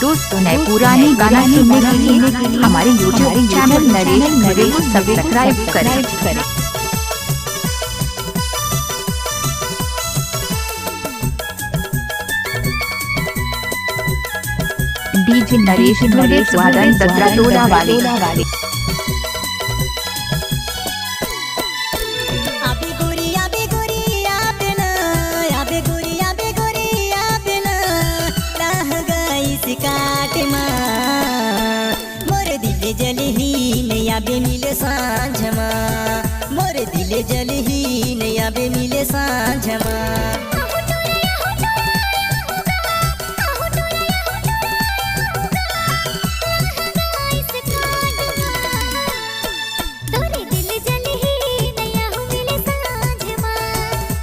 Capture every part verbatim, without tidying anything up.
दोस्तों, नए पुराने गाना सुनने के लिए हमारे YouTube चैनल नरेश खरे को सब्सक्राइब करें। डीजे नरेश खरे, स्वादन दसरा टोला वाले। आबे गोरी, आबे गोरी, आबे ना, आबे गोरी, आबे गोरी, आबे ना, रह गइस काट मा। मोर दिल जलही नइ आबे मिले सांझ मा, मोर दिल जलही नइ आबे मिले सांझ मा। तोरे दिल जलही नइ आहूँ मिले सांझ मा,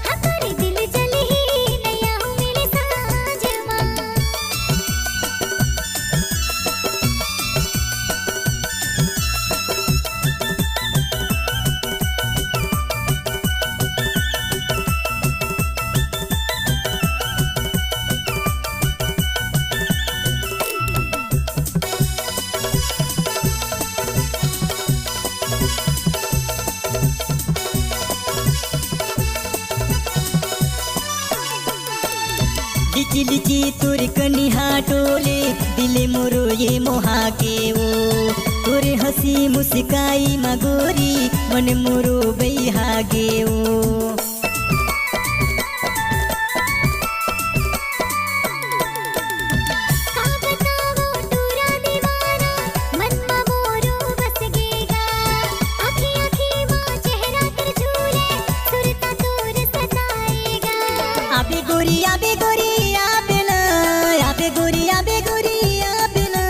हाँ, तोरे दिल जलही नइ आहूँ मिले सांझ मा। लिची लिची तोर कनिहा टोले, दिल मोरो ये मोहा गे ओ। तोरे हँसी मुस्काई मा गोरी, मन मोरो बइहा गे ओ। का बतावों टूरा दीवाना, मन मा मोरो बस गे गा। आँखी आँखी मा चेहरा तोर झूले, सुरता तोर सताए गा। आबे गोरी, आबे गोरी, आबे ना, आबे गोरी, आबे गोरी, आबे ना,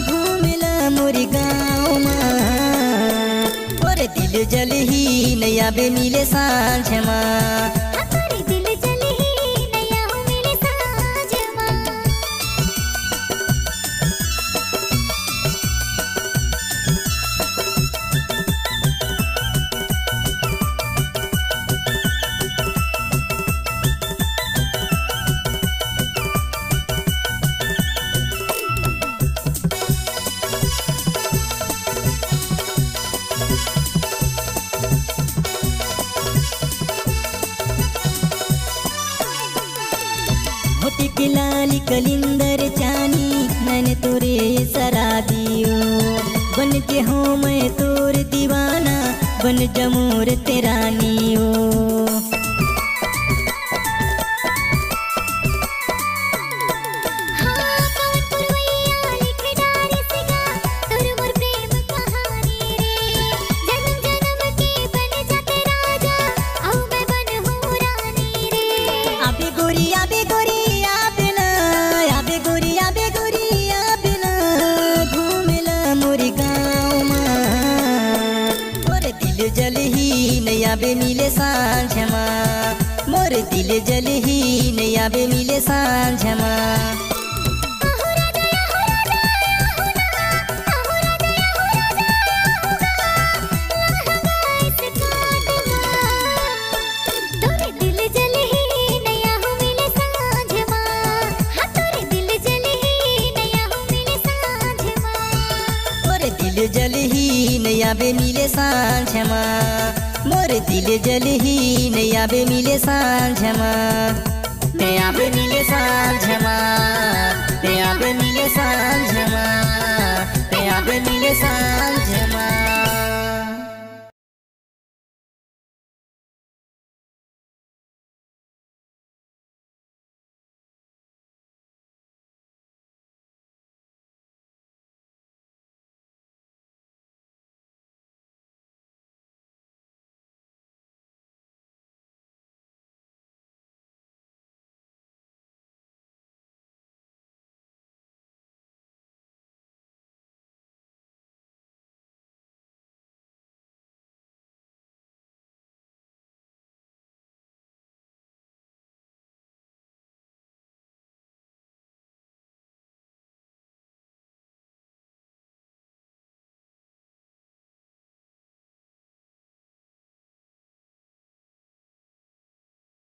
घूमेला मोर गाँव मा। मोर दिल जलही नइ आबे मिले सांझ मा। हाँ, तोर दिल जलही नइ आहूँ मिले सांझ मा। होठ के लाली कलिंदर चानी, नैन तोरे सराबी ओ। बन के हों मैं तोर दीवाना, बन जा मोर ते रानी ओ। हाँ, कवन पुरवैया लिख डारिस गा, तोर मोर प्रेम कहानी रे। जनम जनम के बन जाते राजा, अउ मैं बनहूँ रानी रे। आबे गोरी, आबे गोरी, आबे ना, आबे गोरी, आबे गोरी, आबे ना, घूमेला मोर गाँव मा। मोर दिल जलही नइ आबे मिले सांझ मा। मोर दिल जलही नइ आबे मिले सांझ मा। तोर दिल जलही नइ आहूँ मिले सांझ मा। हाँ, तोर दिल जलही नइ आहूँ मिले सांझ मा। तोर दिल जलही नइ आबे मिले सांझ मा। मोर दिल जलही नइ आबे मिले सांझ मा। नइ आबे मिले सांझ मा। नइ आबे मिले सांझ मा। नइ आबे मिले सांझ